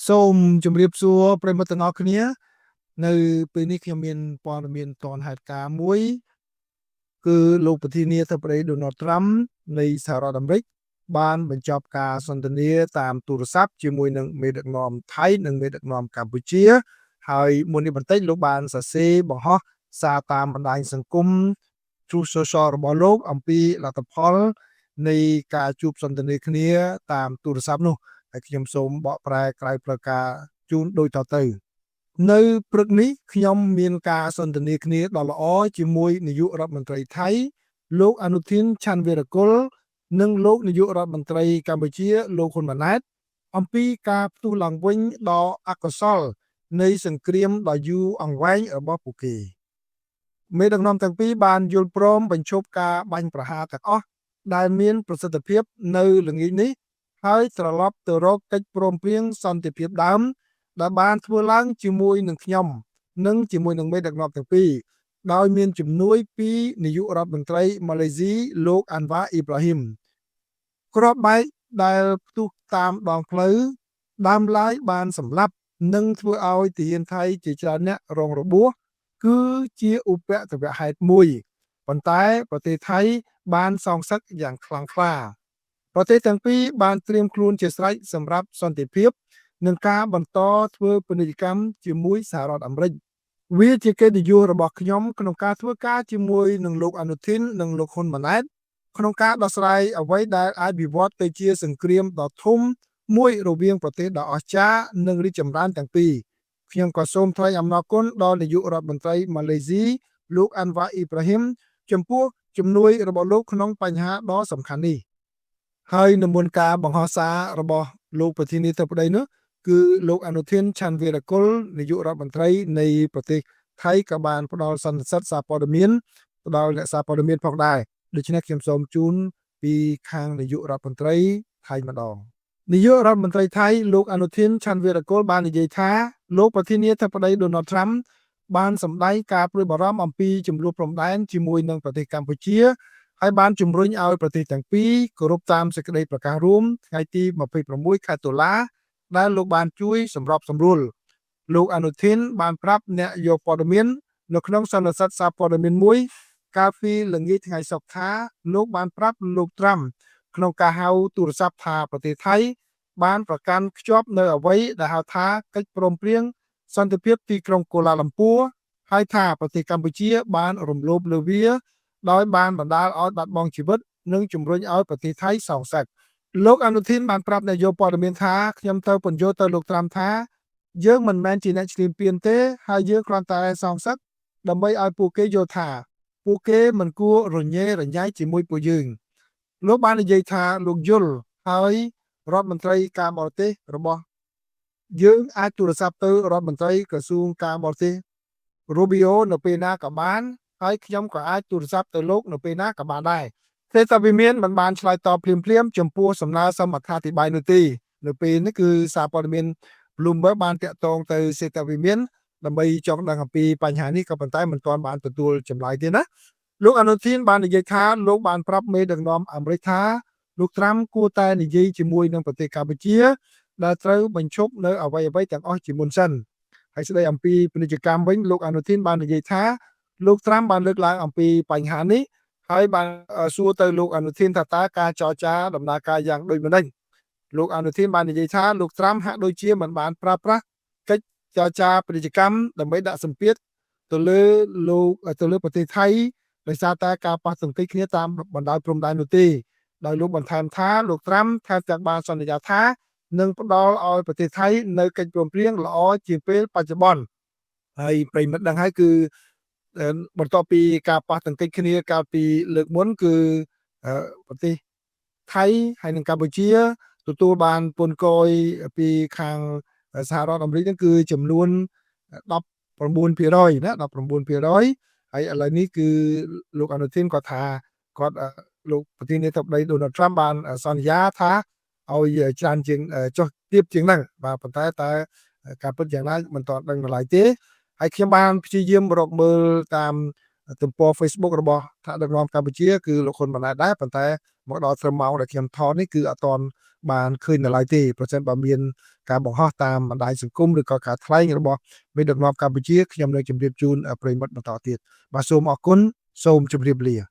សូមជម្រាបសួរប្រិយមិត្តទាំងអស់គ្នា នៅពេលនេះខ្ញុំមានព័ត៌មានទាន់ហេតុការណ៍មួយ គឺលោកប្រធានាធិបតីដូណាល់ត្រាំនៃសហរដ្ឋអាមេរិកបានបញ្ចប់ការសន្ទនាតាមទូរស័ព្ទជាមួយនឹងមេដឹកនាំថៃនិងមេដឹកនាំកម្ពុជា ហើយមុននេះបន្តិចលោកបានសរសេរបង្ហោះសារតាមបណ្ដាញសង្គម Truth Social របស់លោកអំពីលទ្ធផលនៃការជួបសន្ទនាគ្នាតាមទូរស័ព្ទនោះហើយខ្ញុំសូមបកប្រែក្រៅផ្លូវការជូនដូចតទៅ នៅព្រឹកនេះខ្ញុំមានការសន្ទនាគ្នាដ៏ល្អជាមួយនាយករដ្ឋមន្ត្រីថៃលោកអនុធីនឆាន់វីរគុលនិងលោកនាយករដ្ឋមន្ត្រីកម្ពុជាលោកហ៊ុនម៉ាណែតអំពីការផ្ទុះឡើងវិញដ៏អកុសលនៃសង្គ្រាមដ៏យូរអង្វែងរបស់ពួកគេមេដឹកនាំទាំងពីរបានយល់ព្រមបញ្ឈប់ការបាញ់ប្រហារទាំងអស់ដែលមានប្រសិទ្ធភាពនៅល្ងាចនេះហើយត្រឡប់ទៅរកកិច្ចព្រមព្រៀងសន្តិភាពដើមដែលបានធ្វើឡើងជាមួយនឹងខ្ញុំនិងជាមួយនឹងមេដឹកនាំទាំងពីរដោយមានជំនួយពីនាយករដ្ឋមន្ត្រីម៉ាឡេស៊ីលោកអាន់វ៉ាអ៊ីប្រាហ៊ីមគ្រាប់បែកដែលផ្ទុះតាមដងផ្លូវដើមឡើយបានសម្លាប់និងធ្វើឲ្យទាហានថៃជាច្រើនអ្នករងរបួសគឺជាឧបទ្ទវហេតុមួយប៉ុន្តែប្រទេសថៃបានសងសឹកយ៉ាងខ្លាំងក្លាប្រទេសទាំងពីរបានត្រៀមខ្លួនជាស្រេចសម្រាប់សន្តិភាពនិងការបន្តធ្វើពាណិជ្ជកម្មជាមួយសហរដ្ឋអាមេរិកវាជាកិត្តិយសរបស់ខ្ញុំក្នុងការធ្វើការជាមួយនឹងលោកអនុធីននិងលោកហ៊ុនម៉ាណែតក្នុងការដោះស្រាយអ្វីដែលអាចវិវត្តទៅជាសង្គ្រាមដ៏ធំមួយរវាងប្រទេសដ៏អស្ចារ្យនិងរីកចម្រើនទាំងពីរខ្ញុំក៏សូមថ្លែងអំណរគុណដល់នាយករដ្ឋមន្ត្រីម៉ាឡេស៊ីលោកអាន់វ៉ាអ៊ីប្រាហ៊ីមចំពោះជំនួយរបស់លោកក្នុងបញ្ហាដ៏សំខាន់នេះហើយនៅមុនការបង្ហោះសាររបស់លោកប្រធានាធិបតីនោះគឺលោកអនុធីនឆាន់វីរគុលនាយករដ្ឋមន្ត្រីនៃប្រទេសថៃក៏បានផ្ដល់សន្និសីទសារព័ត៌មានផ្ដល់អ្នកសារព័ត៌មានផងដែរដូច្នេះខ្ញុំសូមជូនពីខាងនាយករដ្ឋមន្ត្រីថៃម្ដងនាយករដ្ឋមន្ត្រីថៃលោកអនុធីនឆាន់វីរគុលបាននិយាយថាលោកប្រធានាធិបតីដូណាល់ត្រាំបានសម្ដែងការព្រួយបារម្ភអំពីជម្លោះព្រំដែនជាមួយនឹងប្រទេសកម្ពុជាហើយបានជំរុញឲ្យប្រទេសទាំងពីរគោរពតាមសេចក្តីប្រកាសរួមថ្ងៃទី26ខែតុលាដែលលោកបានជួយសម្របសម្រួលលោកអនុធីនបានប្រាប់អ្នកយកព័ត៌មាននៅក្នុងសន្និសីទសារព័ត៌មានមួយកាលពីល្ងាចថ្ងៃសុក្រថាលោកបានប្រាប់លោកត្រាំក្នុងការហៅទូរស័ព្ទថាប្រទេសថៃបានប្រកាន់ខ្ជាប់នៅអ្វីដែលហៅថាកិច្ចព្រមព្រៀងសន្តិភាពទីក្រុងកូឡាឡាំពួរហើយថាប្រទេសកម្ពុជាបានរំលោភលើវាដោយបានបណ្ដាលឲ្យបាត់បង់ជីវិតនិងជំរុញឲ្យប្រទេសថៃសងសឹកលោកអនុធីនបានប្រាប់អ្នកយកព័ត៌មានថាខ្ញុំទៅពន្យល់ទៅលោកត្រាំថាយើងមិនមែនជាអ្នកឈ្លានពានទេហើយយើងគ្រាន់តែសងសឹកដើម្បីឲ្យពួកគេយល់ថាពួកគេមិនគួររញ៉េរញ៉ៃជាមួយពួកយើងលោកបាននិយាយថាលោកយល់ហើយរដ្ឋមន្ត្រីការបរទេសរបស់យើងអាចទូរស័ព្ទទៅរដ្ឋមន្ត្រីក្រសួងការបរទេសរូប៊ីអូនៅពេលណាក៏បានហើយខ្ញុំក៏អាចទូរស័ព្ទទៅលោកនៅពេលណាក៏បានដែរសេតវិមានមិនបានឆ្លើយតបភ្លាមៗចំពោះសំណើសុំអត្ថាធិប្បាយនោះទេនៅពេលនេះគឺសារព័ត៌មាន Bloomberg បានតាក់ទងទៅសេតវិមានដើម្បីចង់ដឹងអំពីបញ្ហានេះក៏ប៉ុន្តែមិនទាន់បានទទួលចម្លើយទេណាលោកអនុធីនបាននិយាយថាលោកបានប្រាប់មេដឹកនាំអាមេរិកថាលោកត្រាំគួរតែនិយាយជាមួយនឹងប្រទេសកម្ពុជាដែលត្រូវបញ្ឈប់នៅអ្វីអ្វីទាំងអស់ជាមុនសិនហើយស្ដីអំពីពាណិជ្ជកម្មវិញលោកអនុធីនបាននិយាយថាលោកត្រាំបានលើកឡើងអំពីបញ្ហានេះហើយបានសួរទៅលោកអនុធីនថាតើការចរចាដំណើរការយ៉ាងដូចម្តេចលោកអនុធីនបាននិយាយថាលោកត្រាំហាក់ដូចជាមិនបានប្រើប្រាស់កិច្ចចរចាពាណិជ្ជកម្មដើម្បីដាក់សម្ពាធទៅលើលោកទៅលើប្រទេសថៃដោយសារតែការប៉ះទង្គិចគ្នាតាមបណ្ដោយព្រំដែននោះទេដោយលោកបន្ថែមថាលោកត្រាំថែមទាំងបានសន្យាថានឹងផ្ដល់ឲ្យប្រទេសថៃនៅកិច្ចព្រមព្រៀងល្អជាងពេលបច្ចុប្បន្នហើយប្រិយមិត្តដឹងហើយគឺបន្ទាប់ពីការប៉ះទង្គិចគ្នាកាលពីលើកមុនគឺប្រទេសថៃហើយនិងកម្ពុជាទទួលបានពន្ធគយពីខាងសហរដ្ឋអាមេរិកហ្នឹងគឺចំនួន19%ណា19%ហើយឥឡូវនេះគឺលោកអនុធីនគាត់ថាគាត់លោកប្រធានាធិបតីដូណាល់ត្រាំបានសន្យាថាឲ្យច្រើនជាងចុះទាបជាងហ្នឹងបាទប៉ុន្តែតើការពិតយ៉ាងណាមិនទាន់ដឹងនៅឡើយទេហើយខ្ញុំបានព្យាយាមរកមើលតាមទំព័រ Facebook របស់ថ្នាក់ដឹកនាំកម្ពុជាគឺលោកហ៊ុនម៉ាណែតដែរប៉ុន្តែមកដល់ត្រឹមម៉ោងដែលខ្ញុំថតនេះគឺអត់ទាន់ បានឃើញនៅឡើយទេប្រសិនបើមានការបង្ហោះតាមបណ្ដាញសង្គមឬក៏ការថ្លែងរបស់មេដឹកនាំកម្ពុជាខ្ញុំនឹងជម្រាបជូនប្រិយមិត្តបន្តទៀតបាទសូមអរគុណសូមជម្រាបលា។